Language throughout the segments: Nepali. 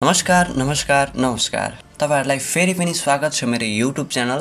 नमस्कार नमस्कार नमस्कार तपाईहरुलाई फेरि पनि स्वागत छ मेरो YouTube च्यानल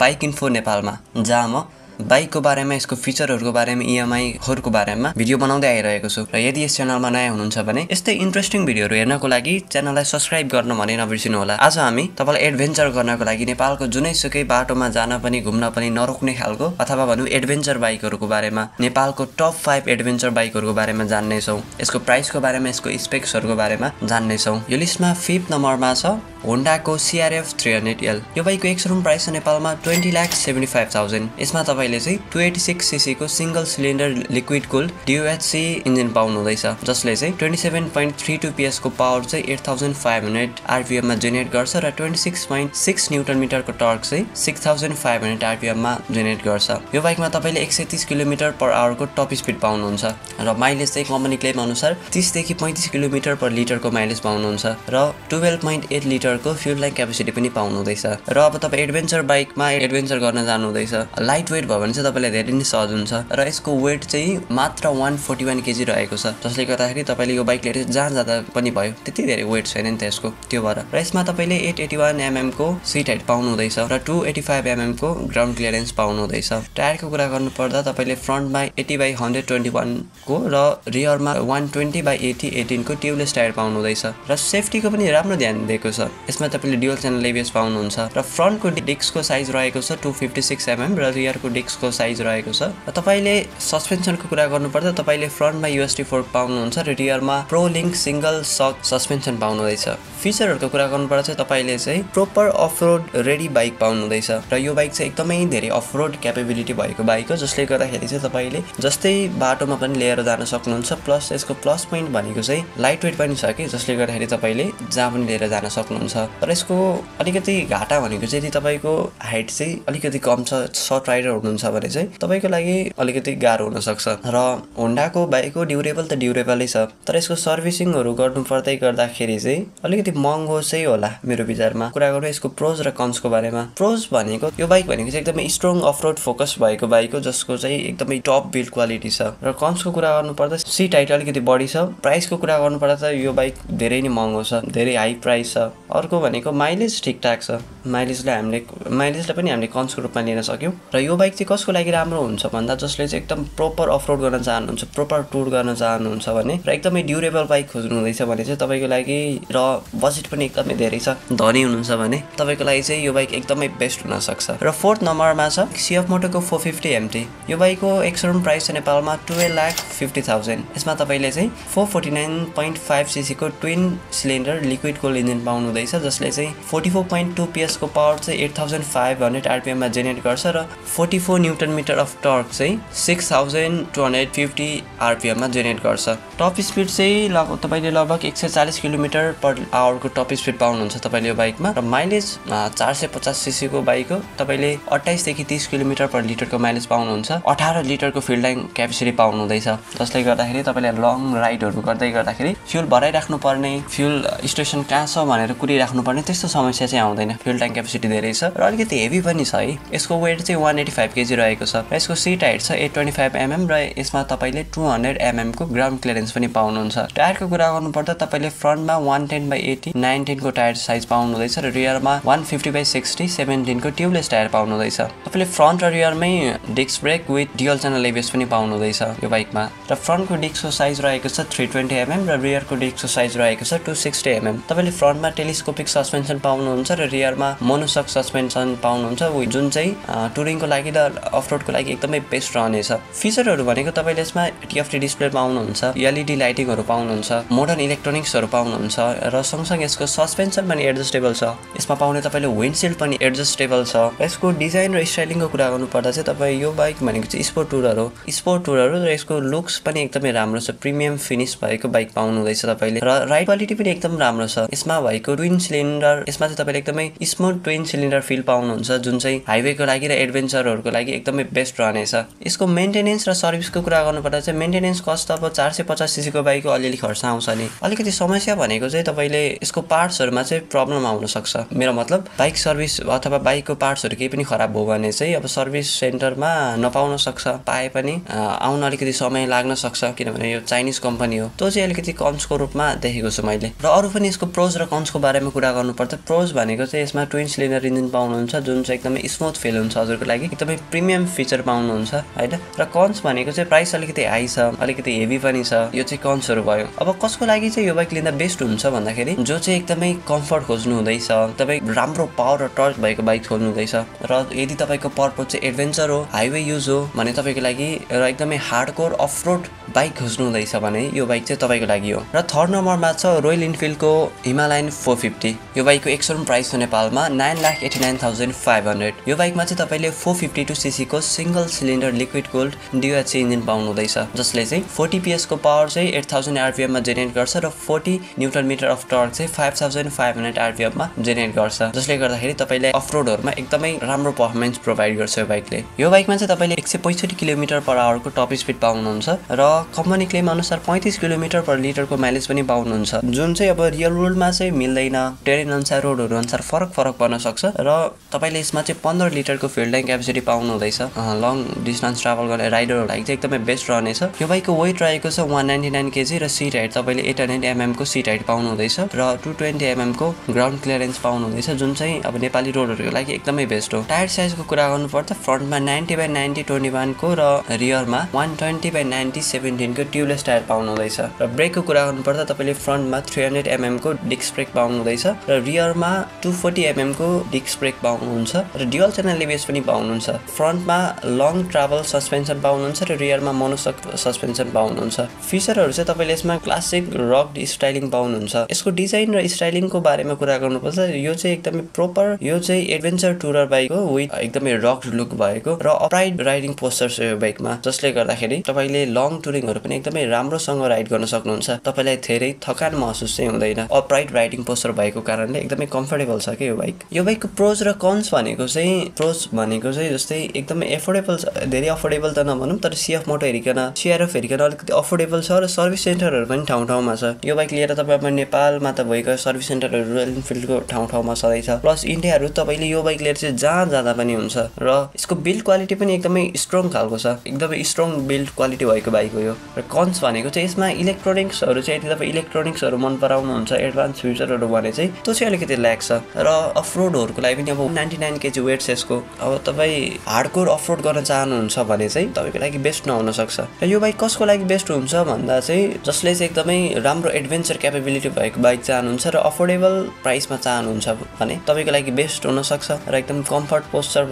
बाइक इन्फो नेपालमा जहाँ म बाइकको बारेमा यसको फिचरहरुको बारेमा EMI हरुको बारेमा भिडियो बनाउँदै आइरहेको छु र यदि यस च्यानलमा नयाँ हुनुहुन्छ भने यस्तै इन्ट्रेस्टिङ भिडियोहरु हेर्नको लागि च्यानललाई सब्स्क्राइब गर्न भने नबिर्सिनु होला। आज हामी तपाईलाई एडभेन्चर गर्नको लागि नेपालको जुनैसुकै बाटोमा जान पनि घुम्न पनि नरोक्ने खालको अथवा भनौं एडभेन्चर बाइकहरुको बारेमा नेपालको टप 5 एडभेन्चर बाइकहरुको बारेमा जान्ने छौं। यसको प्राइसको बारेमा यसको स्पेक्सहरुको बारेमा जान्ने छौं। यो लिस्टमा 5th नम्बरमा छ होन्डाको CRF 300L। यो बाइकको एक शोरूम प्राइस छ नेपालमा 20,75,000। यसमा तपाईले चाहिँ 286 सीसी को single cylinder liquid cooled DOHC engine पाउनु हुँदैछ जसले चाहिँ 27.32 PS को पावर चाहिँ 8500 RPM मा जेनेरेट गर्छ र 26.6 न्यूटन मिटर को टर्क चाहिँ 6500 RPM मा जेनेरेट गर्छ। यो बाइकमा तपाईले 130 km/h को टप स्पिड पाउनुहुन्छ र माइलेज चाहिँ कम्पनी क्लेम अनुसार 30 देखि 35 km/लिटर को माइलेज पाउनुहुन्छ र 12.8 लिटर को फ्युल ट्याङ्क क्यापेसिटी पनि पाउनु हुँदैछ। र अब तपाई एडभेन्चर बाइकमा एडभेन्चर गर्न जानु हुँदैछ लाइट वेट भयो भने चाहिँ तपाईलाई धेरै नै सहज हुन्छ र यसको वेट चाहिँ मात्र 141 kg रहेको छ जसले गर्दाखेरि तपाईले यो बाइक लिएर जहाँ जाँदा पनि भयो त्यति धेरै वेट छैन नि त यसको त्यो भएर। र यसमा तपाईले 881 mm को सिट हाइट पाउनु हुँदैछ र 285 mm को ग्राउन्ड क्लियरेन्स पाउनु हुँदैछ। टायरको कुरा गर्नु पर्दा तपाईले फ्रन्टमा 80/121 को र रियरमा 120/80 18 को ट्युबलेस टायर पाउनु हुँदैछ र सेफ्टीको पनि राम्रो ध्यान दिएको छ। यसमा तपाईले ड्युअल च्यानल ABS पाउनुहुन्छ र फ्रन्टको डिस्कको साइज रहेको छ 256 mm र रियरको डिस्कको साइज रहेको छ। र तपाईले सस्पेन्सनको कुरा गर्नुपर्दा तपाईले फ्रन्टमा USD फोर्क पाउनुहुन्छ र रियरमा प्रो लिंक सिंगल सक सस्पेन्सन पाउनु हुँदैछ। फिचरहरुको कुरा गर्नुपर्दा चाहिँ तपाईले चाहिँ प्रोपर अफरोड रेडी बाइक पाउनु हुँदैछ र यो बाइक चाहिँ एकदमै धेरै अफरोड क्यापेबिलिटी भएको बाइक हो जसले गर्दाखेरि चाहिँ तपाईले जस्तै बाटोमा पनि लिएर जान सक्नुहुन्छ। प्लस यसको प्लस पोइन्ट भनेको चाहिँ लाइट वेट पनि छ कि जसले गर्दाखेरि तपाईले जहाँ पनि लिएर जान सक्नुहुन्छ। र यसको अलिकति घाटा भनेको चाहिँ यदि तपाईको हाइट चाहिँ अलिकति कम छ सर्ट राइडर हुनुहुन्छ भने चाहिँ तपाईको लागि अलिकति गाह्रो हुन सक्छ। र होन्डाको बाइकको ड्युरेबल त ड्युरेबलै छ तर यसको सर्भिसिङहरु गर्नु पर्दै गर्दाखेरि चाहिँ अलिकति महँगो चाहिँ होला मेरो विचारमा। कुरा गरौँ यसको प्रोज र कन्सको बारेमा। प्रोज भनेको यो बाइक भनेको चाहिँ एकदमै स्ट्रङ अफरोड फोकस भएको बाइक हो जसको चाहिँ एकदमै टप बिल्ड क्वालिटी छ। र कन्सको कुरा गर्नु पर्दा सिट हाइट अलिकति बढी छ। प्राइसको कुरा गर्नु पर्दा त यो बाइक धेरै नै महँगो छ, धेरै हाई प्राइस छ। अर्को भनेको माइलेज ठीकठाक छ। माइलेजलाई पनि हामीले कन्सको रूपमा लिन सक्यौं। र यो बाइक चाहिँ कसको लागि राम्रो हुन्छ भन्दा जसले चाहिँ एकदम प्रोपर अफरोड गर्न चाहनुहुन्छ, प्रोपर टुर गर्न चाहनुहुन्छ भने र एकदमै ड्युरेबल बाइक खोज्नु हुँदैछ भने चाहिँ तपाईको लागि र बजेट पनि एकदमै धेरै छ, धनी हुनुहुन्छ भने तपाईको लागि चाहिँ यो बाइक एकदमै बेस्ट हुन सक्छ। र 4th नम्बरमा छ CF मोटोको 450 MT। यो बाइकको एक शोरूम प्राइस छ नेपालमा 12,50,000। यसमा तपाईले चाहिँ 449.5 सीसी को twin cylinder liquid cooled engine पाउनु हुँदैछ जसले चाहिँ 44.2 PS को पावर चाहिँ 8500 RPM मा जेनेरेट गर्छ र 44 न्यूटन मिटर अफ टर्क चाहिँ 6250 RPM मा जेनेरेट गर्छ। टप स्पिड चाहिँ तपाईले लगभग 140 km/h को टप स्पिड पाउनुहुन्छ तपाईले यो बाइकमा। र माइलेज 450 सीसी को बाइक हो। तपाईले 28 देखि 30 km/लिटर को माइलेज पाउनुहुन्छ। 18 लिटर को फ्युल ट्याङ्क क्यापेसिटी पाउनु हुँदैछ जसले गर्दाखेरि तपाईले लङ राइडहरु गर्दै गर्दाखेरि फ्युल भराइराख्नु पर्ने, फ्युल स्टेसन कहाँ छ भनेर कुरिराख्नु पर्ने त्यस्तो समस्या चाहिँ आउँदैन। फ्युल ट्याङ्क क्यापेसिटी धेरै छ र अलिकति हेभी पनि छ है। यसको वेट चाहिँ 185 kg रहेको छ र यसको सिट हाइट छ 825 mm र यसमा तपाईले 200 mm को ग्राउन्ड क्लियरेन्स पनि पाउनुहुन्छ। टायरको कुरा गर्नुपर्दा तपाईले फ्रन्टमा 110/80 19 को टायर साइज पाउनु हुँदैछ र रियरमा 150/60 17 को ट्युबलेस टायर पाउनु हुँदैछ। तपाईले फ्रन्ट र रियरमै disc brake with dual channel ABS पनि पाउनु हुँदैछ यो बाइकमा। र फ्रन्टको डिस्कको साइज रहेको छ 320 mm र रियरको डिस्कको साइज रहेको छ 260 mm। तपाईले फ्रन्टमा टेलिस्कोपिक सस्पेन्सन पाउनुहुन्छ र रियरमा मोनोसक सस्पेन्सन पाउनुहुन्छ जुन चाहिँ टुरिङको लागि र अफरोडको लागि एकदमै बेस्ट रहनेछ। फिचरहरु भनेको तपाईले यसमा TFT डिस्प्ले पाउनुहुन्छ, LED लाइटिङहरु पाउनुहुन्छ, मोडर्न इलेक्ट्रोनिक्सहरु पाउनुहुन्छ र सँगसँगै यसको सस्पेन्सन पनि एडजस्टेबल छ। यसमा पाउने तपाईले विन्डशील्ड पनि एडजस्टेबल छ। यसको डिजाइन र स्टाइलिङको कुरा गर्नुपर्दा चाहिँ तपाई यो बाइक भनेको चाहिँ स्पोर्ट टुरहरु र यसको लुक्स पनि एकदमै राम्रो छ। प्रिमियम फिनिश भएको बाइक पाउनु हुँदैछ तपाईले र राइड क्वालिटी पनि एकदम राम्रो छ। यसमा भएको ट्विन ट्विन सिलिन्डर, यसमा चाहिँ तपाईले एकदमै स्मुथ ट्विन सिलिन्डर फिल पाउनुहुन्छ जुन चाहिँ हाइवेको लागि र एडभेन्चरहरुको लागि एकदमै बेस्ट रहनेछ। यसको मेन्टेनेन्स र सर्भिसको कुरा गर्नुपर्दा चाहिँ मेन्टेनेन्स कस्ट अब 450 सीसी को बाइकको अलिअलि खर्च आउँछ नि। अलिकति समस्या भनेको चाहिँ तपाईले यसको पार्ट्सहरुमा चाहिँ प्रब्लम आउन सक्छ। मेरो मतलब बाइक सर्भिस अथवा बाइकको पार्ट्सहरु केही पनि खराब भयो भने चाहिँ अब सर्भिस सेन्टरमा नपाउन सक्छ, पाए पनि आउन अलिकति समय लाग्न सक्छ किनभने यो चाइनिज कम्पनी हो। त्यो चाहिँ अलिकति कन्सको रूपमा देखेको छु मैले। र अरु पनि यसको प्रोज र कन्सको बारेमा कुरा गर्नुपर्दा प्रोज भनेको चाहिँ यसमा ट्विन सिलिन्डर इन्जिन पाउनुहुन्छ जुन चाहिँ एकदमै स्मुथ फिल हुन्छ हजुरको लागि, एकदमै प्रिमियम फिचर पाउनुहुन्छ हैन। र कन्स भनेको चाहिँ प्राइस अलिकति हाई छ, अलिकति हेभी पनि छ। यो चाहिँ कन्सहरु भयो। अब कसको लागि चाहिँ यो बाइक लिँदा बेस्ट हुन्छ भन्दाखेरि जो चाहिँ एकदमै कम्फर्ट खोज्नु हुँदैछ, तपाईँ राम्रो पावर र टर्च भएको बाइक खोज्नु हुँदैछ र यदि तपाईको पर्पज चाहिँ एडभेन्चर हो, हाइवे युज हो भने तपाईको लागि र एकदमै हार्डकोर अफरोड बाइक खोज्नु हुँदैछ भने यो बाइक चाहिँ तपाईको लागि हो। र थर्ड नम्बरमा छ रोयल इनफिल्डको हिमालयन 450। यो बाइकको एक्सोरूम प्राइस हो नेपालमा 9,89,500। यो बाइकमा चाहिँ तपाईले 452 सीसी को single cylinder liquid cooled DOHC engine पाउनु हुँदैछ जसले चाहिँ 40 PS को पावर चाहिँ 8000 RPM मा जेनेरेट गर्छ र 40 न्यूटन मिटर अफ टर्क चाहिँ 5500 RPM मा जेनेरेट गर्छ जसले गर्दाखेरि तपाईले अफरोडहरुमा एकदमै राम्रो परफर्मेन्स प्रोवाइड गर्छ यो बाइकले। यो बाइकमा चाहिँ तपाईले 165 किलोमिटर/आवर को टप स्पिड पाउनुहुन्छ र कम्पनी क्लेम अनुसार 35 किलोमिटर पर लिटर को माइलेज पनि पाउनुहुन्छ जुन चाहिँ अब रियल वर्ल्डमा चाहिँ मिल्दैन। टेरेन अनुसार रोडहरु अनुसार फरक पर्न सक्छ र तपाईले यसमा चाहिँ 15 लिटर को फ्युल ट्याङ्क क्यापेसिटी पाउनु हुँदैछ। लङ डिस्टेन्स ट्राभल गर्ने राइडरहरुलाई चाहिँ एकदमै बेस्ट रहनेछ। यो बाइकको वेट रहेको छ 199 केजी र सीट हाइट तपाईले 800 mm को सीट हाइट पाउनु हुँदैछ र 220 mm को ग्राउन्ड क्लियरेन्स पाउनु हुँदैछ जुन चाहिँ अब नेपाली रोडहरुको लागि एकदमै बेस्ट हो। टायर साइजको कुरा गर्नुपर्दा फ्रन्टमा 90/90 21 को र रियरमा 120/90 17 को ट्युबलेस टायर पाउनु हुँदैछ। र ब्रेकको कुरा गर्नुपर्दा तपाईले फ्रन्टमा 300 mm को डिस्क ब्रेक पाउनु हुँदैछ र रियरमा 240 mm को डिस्क ब्रेक पाउनुहुन्छ र ड्युअल च्यानल एबिएस पनि पाउनुहुन्छ। फ्रन्टमा लङ ट्राभल सस्पेन्सन पाउनुहुन्छ र रियरमा मोनोसक सस्पेन्सन पाउनुहुन्छ। फिचरहरु चाहिँ तपाईले यसमा क्लासिक रक स्टाइलिङ पाउनुहुन्छ। यसको डिजाइन र स्टाइलिङको बारेमा कुरा गर्नुपर्छ यो चाहिँ एकदमै प्रोपर, यो चाहिँ एडभेन्चर टुरर बाइक हो विथ एकदमै रक लुक भएको र अपराइट राइडिङ पोस्चर छ यो बाइकमा जसले गर्दाखेरि तपाईले लङ टुरिङहरु पनि एकदमै राम्रोसँग राइड गर्न सक्नुहुन्छ। तपाईलाई धेरै थकान महसुस चाहिँ हुँदैन। अपराइट राइडिङ पोस्चर भएको कारणले एकदमै कम्फर्टेबल छ के यो बाइक। यो बाइकको प्रोज र कन्स भनेको चाहिँ जस्तै एकदमै एफोर्डेबल छ। धेरै अफोर्डेबल त नभनौं तर CF मोटो हेरिकन CRF हेरिकन अलिकति अफोर्डेबल छ र सर्भिस सेन्टरहरु पनि ठाउँ-ठाउँमा छ। यो बाइक लिएर तपाईहरु नेपालमा त भएका सर्भिस सेन्टरहरु रोयल इनफिल्डको ठाउँ-ठाउँमा सधैँ छ। प्लस इन्डियाहरु तपाईले यो बाइक लिएर चाहिँ जहाँ जाँदा पनि हुन्छ र यसको बिल्ड क्वालिटी पनि एकदमै स्ट्रङ खालको छ। एकदमै स्ट्रङ बिल्ड क्वालिटी भएको बाइक हो यो। र कन्स भनेको चाहिँ यसमा इलेक्ट्रोनिक्सहरु चाहिँ यदि तपाई इलेक्ट्रोनिक्सहरु मन पराउनुहुन्छ एडभान्स फिचरहरु भने चाहिँ त्यो चाहिँ अलिकति ल्याक छ। र अफरोडहरुको लागि पनि अब 99 केजी वेट छ यसको। अब तपाई हार्डकोर अफरोड गर्न चाहनुहुन्छ भने चाहिँ तपाईको लागि बेस्ट नहुन सक्छ। र यो बाइक कसको लागि बेस्ट हुन्छ भन्दा चाहिँ जसले चाहिँ एकदमै राम्रो एडभेन्चर क्यापेबिलिटी भएको बाइक चाहनुहुन्छ र अफोर्डेबल प्राइसमा चाहनुहुन्छ भने तपाईको लागि बेस्ट हुन सक्छ। र एकदम कम्फर्ट पोस्चर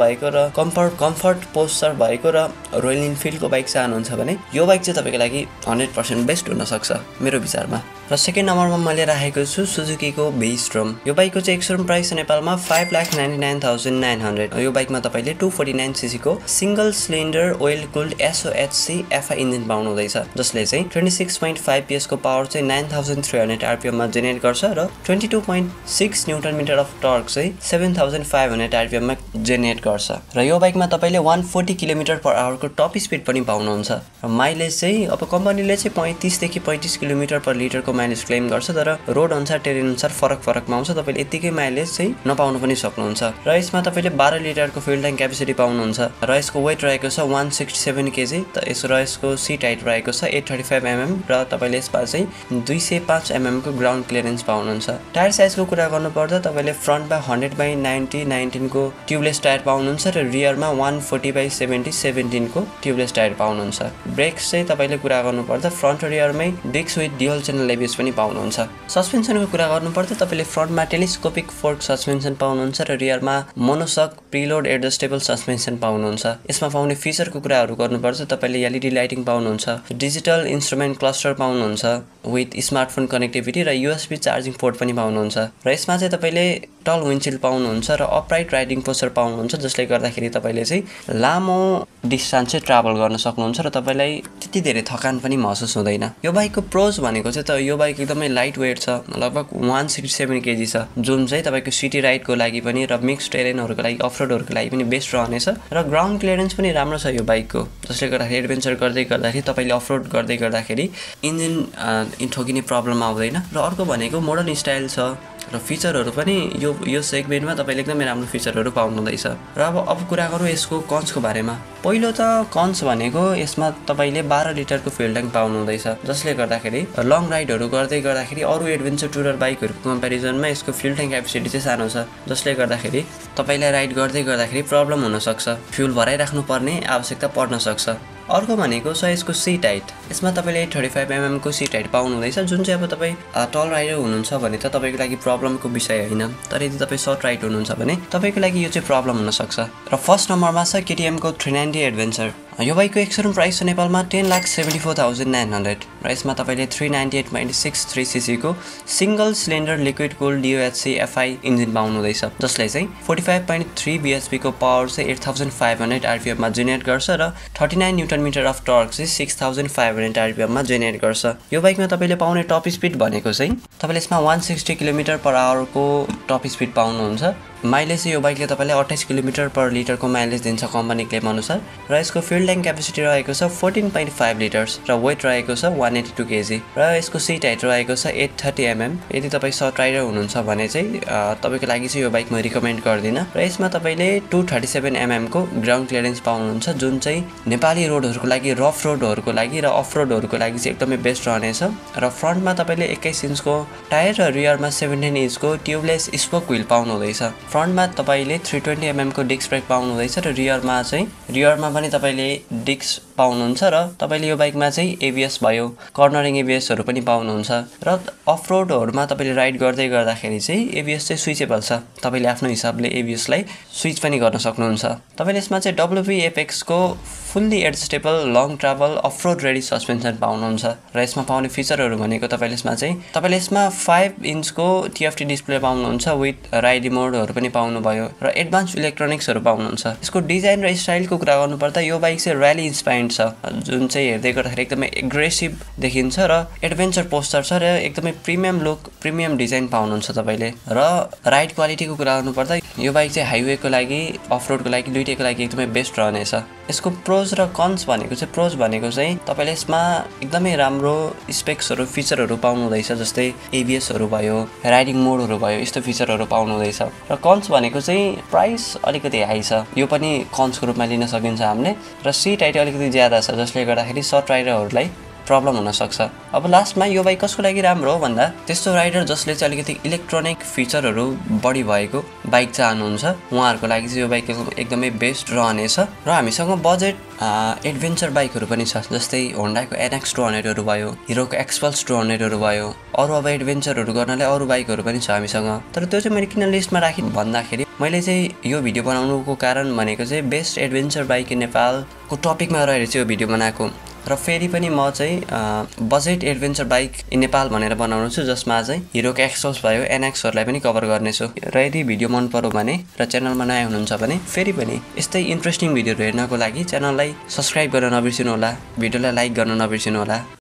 भएको र रोयल इनफिल्डको बाइक चाहनुहुन्छ भने यो बाइक चाहिँ तपाईको लागि 100% बेस्ट हुन सक्छ मेरो विचारमा। र सेकेन्ड नम्बरमा मैले राखेको छु सुजुकीको V-Strom। यो बाइकको चाहिँ एक्सोरूम प्राइस नेपालमा 5,99,900। यो बाइकमा तपाईले 249 सीसी को single cylinder oil cooled SOHC FI engine पाउनु हुँदैछ जसले चाहिँ 26.5 PS को पावर चाहिँ 9300 RPM मा जेनेरेट गर्छ र 22.6 न्यूटन मिटर अफ टर्क चाहिँ 7500 RPM मा जेनेरेट गर्छ। र यो बाइकमा तपाईले 140 किलोमिटर/आवर को टप स्पिड पनि पाउनुहुन्छ। र माइलेज चाहिँ अब कम्पनीले चाहिँ 35 देखि 35 किलोमिटर पर लिटर को माइलेज क्लेम गर्छ तर रोड अनुसार टेरेन अनुसार फरकमा आउँछ। तपाईले यतिकै माइलेज चाहिँ नपाउनु पनि सक्नुहुन्छ। र यसमा तपाईले 12 लिटर को फ्युल ट्याङ्क क्यापेसिटी पाउनुहुन्छ र यसको वेट रहेको छ 167 केजी र यसको सीट हाइट रहेको छ 835 mm र तपाईले यसमा चाहिँ 205 mm को ग्राउन्ड क्लियरेन्स पाउनुहुन्छ। टायर साइजको कुरा गर्नुपर्दा तपाईले फ्रन्टमा 100/90 19 को ट्युबलेस टायर पाउनुहुन्छ र रियरमा 140/70 17 को ट्युबलेस टायर पाउनुहुन्छ। ब्रेक्स चाहिँ तपाईले कुरा गर्नुपर्दा फ्रन्ट र रियरमै disc with dual channel ABS पनि पाउनुहुन्छ। सस्पेन्सनको कुरा गर्नुपर्दा तपाईले फ्रन्टमा टेलिस्कोपिक फोर्क सस्पेन्सन पाउनुहुन्छ र रियरमा मोनोसक प्रिलोड एडजस्टेबल सस्पेन्सन पाउनुहुन्छ। यसमा पाउने फिचरको कुराहरु गर्नुपर्छ तपाईले LED लाइटिङ पाउनुहुन्छ, डिजिटल इन्स्ट्रुमेन्ट क्लस्टर पाउनुहुन्छ विथ स्मार्टफोन कनेक्टिभिटी र USB चार्जिङ पोर्ट पनि पाउनुहुन्छ। र यसमा चाहिँ तपाईले टल विन्डसिल्ड पाउनुहुन्छ र अपराइट राइडिङ पोस्चर पाउनुहुन्छ, जसले गर्दाखेरि तपाईँले चाहिँ लामो डिस्टेन्स चाहिँ ट्राभल गर्न सक्नुहुन्छ र तपाईँलाई त्यति धेरै थकान पनि महसुस हुँदैन। यो बाइकको प्रोज भनेको चाहिँ त यो बाइक एकदमै लाइट वेट छ, लगभग 167 केजी छ, जुन चाहिँ तपाईँको सिटी राइडको लागि पनि र मिक्स टेरेनहरूको लागि अफरोडहरूको लागि पनि बेस्ट रहनेछ र ग्राउन्ड क्लियरेन्स पनि राम्रो छ यो बाइकको, जसले गर्दाखेरि एडभेन्चर गर्दै गर्दाखेरि तपाईँले अफरोड गर्दै गर्दाखेरि इन्जिन ठोकिने प्रब्लम आउँदैन। र अर्को भनेको मोडर्न स्टाइल छ र फिचरहरू पनि यो सेगमेन्टमा तपाईँले एकदमै राम्रो फिचरहरू पाउनुहुँदैछ। र अब कुरा गरौँ यसको कन्सको बारेमा। पहिलो त कन्स भनेको यसमा तपाईँले 12 लिटरको फ्युल ट्याङ्क पाउनुहुँदैछ, जसले गर्दाखेरि लङ राइडहरू गर्दै गर्दाखेरि अरू एडभेन्चर टुरर बाइकहरूको कम्पेरिजनमा यसको फ्युल ट्याङ्क क्यापेसिटी चाहिँ सानो छ, जसले गर्दाखेरि तपाईँलाई राइड गर्दै गर्दाखेरि प्रब्लम हुनसक्छ, फ्युल भराइराख्नु पर्ने आवश्यकता पर्न सक्छ। अर्को भनेको छ यसको सिट हाइट। यसमा तपाईँले 35 mm को सिट हाइट पाउनुहुँदैछ, जुन चाहिँ अब तपाईँ टल राइडर हुनुहुन्छ भने त तपाईँको लागि प्रब्लमको विषय होइन, तर यदि तपाईँ सर्ट राइड हुनुहुन्छ भने तपाईँको लागि यो चाहिँ प्रब्लम हुनसक्छ। र फर्स्ट नम्बरमा छ केटिएमको 390 एडभेन्चर। यो बाइकको एक्सोरुम प्राइस छ नेपालमा 10,74,900 र यसमा तपाईँले 398.63 cc को single cylinder liquid cooled DOHC FI engine पाउनुहुँदैछ, जसले चाहिँ 45.3 bhp को पावर चाहिँ 8500 RPM मा जेनेरेट गर्छ र 39 न्युटन मिटर अफ टर्क चाहिँ 6500 RPM मा जेनेरेट गर्छ। यो बाइकमा तपाईँले पाउने टप स्पिड भनेको चाहिँ तपाईँले यसमा 160 km/h को टप स्पिड पाउनुहुन्छ। माइलेज चाहिँ यो बाइकले तपाईँलाई 28 km/L को माइलेज दिन्छ कम्पनी क्लेम अनुसार र यसको फ्युल ट्याङ्क क्यापेसिटी रहेको छ 14.5 लिटर्स र वेट रहेको छ 182 kg र यसको सिट हाइट रहेको छ 830 mm। यदि तपाईँ सर्ट राइडर हुनुहुन्छ भने चाहिँ तपाईँको लागि चाहिँ यो बाइक म रिकमेन्ड गर्दिनँ। र यसमा तपाईँले 237 mm को ग्राउन्ड क्लियरेन्स पाउनुहुन्छ, जुन चाहिँ नेपाली रोडहरूको लागि, रफ रोडहरूको लागि र अफ रोडहरूको लागि चाहिँ एकदमै बेस्ट रहनेछ। र फ्रन्टमा तपाईँले 21 इन्चको टायर र रियरमा 17 इन्चको ट्युबलेस स्पोक व्हिल पाउनुहुँदैछ। फ्रन्टमा तपाईँले 320 mm को डिस्क ब्रेक पाउनुहुँदैछ र रियरमा पनि तपाईँले डिस्क पाउनुहुन्छ र तपाईँले यो बाइकमा चाहिँ ABS भयो, कर्नरिङ ABSहरू पनि पाउनुहुन्छ। र अफ रोडहरूमा तपाईँले राइड गर्दै गर्दाखेरि चाहिँ ABS चाहिँ स्विचेबल छ, तपाईँले आफ्नो हिसाबले ABS लाई स्विच पनि गर्न सक्नुहुन्छ। तपाईँले यसमा चाहिँ WP Apex को fully adjustable long travel off road ready suspension पाउनुहुन्छ। र यसमा पाउने फिचरहरू भनेको तपाईँले यसमा 5 इन्चको TFT डिस्प्ले पाउनुहुन्छ विथ राइड मोडहरू पनि पाउनुभयो र एडभान्स इलेक्ट्रोनिक्सहरू पाउनुहुन्छ। यसको डिजाइन र स्टाइलको कुरा गर्नुपर्दा यो बाइक चाहिँ र्याली इन्स्पायर्ड छ, जुन चाहिँ हेर्दै गर्दाखेरि एकदमै एग्रेसिभ देखिन्छ र एडभेन्चर पोस्टर छ र एकदमै प्रिमियम लुक, प्रिमियम डिजाइन पाउनुहुन्छ तपाईँले। र राइड क्वालिटीको कुरा गर्नुपर्दा यो बाइक चाहिँ हाइवेको लागि, अफ रोडको लागि, दुईटैको लागि एकदमै बेस्ट रहनेछ। यसको प्रोज र कन्स भनेको चाहिँ तपाईँले यसमा एकदमै राम्रो स्पेक्सहरू, फिचरहरू पाउनुहुँदैछ, जस्तै ABSहरू भयो, राइडिङ मोडहरू भयो, यस्तो फिचरहरू पाउनुहुँदैछ। र कन्स भनेको चाहिँ प्राइस अलिकति हाई छ, यो पनि कन्सको रूपमा लिन सकिन्छ हामीले। र सिट हाइट अलिकति ज्यादा छ, जसले गर्दाखेरि सर्ट राइडरहरूलाई प्रब्लम हुनसक्छ। अब लास्टमा यो बाइक कसको लागि राम्रो हो भन्दा त्यस्तो राइडर जसले चाहिँ अलिकति इलेक्ट्रोनिक फिचरहरू बढी भएको बाइक चाहनुहुन्छ, उहाँहरूको लागि चाहिँ यो बाइक एकदमै बेस्ट रहनेछ। र हामीसँग बजेट एडभेन्चर बाइकहरू पनि छ, जस्तै होन्डाको NX 200हरू भयो, हिरोको Xpulse 200हरू भयो। अरू अब एडभेन्चरहरू गर्नलाई अरू बाइकहरू पनि छ हामीसँग, तर त्यो चाहिँ मैले किन लिस्टमा राखेँ भन्दाखेरि मैले चाहिँ यो भिडियो बनाउनुको कारण भनेको चाहिँ बेस्ट एडभेन्चर बाइक इन नेपालको टपिकमा रहेर चाहिँ यो भिडियो बनाएको। र फेरि पनि म चाहिँ budget adventure bike in Nepal भनेर बनाउनु छु, जसमा चाहिँ हिरोको Xpulse भयो, NXहरूलाई पनि कभर गर्नेछु। र यदि भिडियो मन पर्यो भने र च्यानलमा नयाँ हुनुहुन्छ भने फेरि पनि यस्तै इन्ट्रेस्टिङ भिडियोहरू हेर्नको लागि च्यानललाई सब्स्क्राइब गर्न नबिर्सिनु होला, भिडियोलाई लाइक गर्न नबिर्सिनु होला।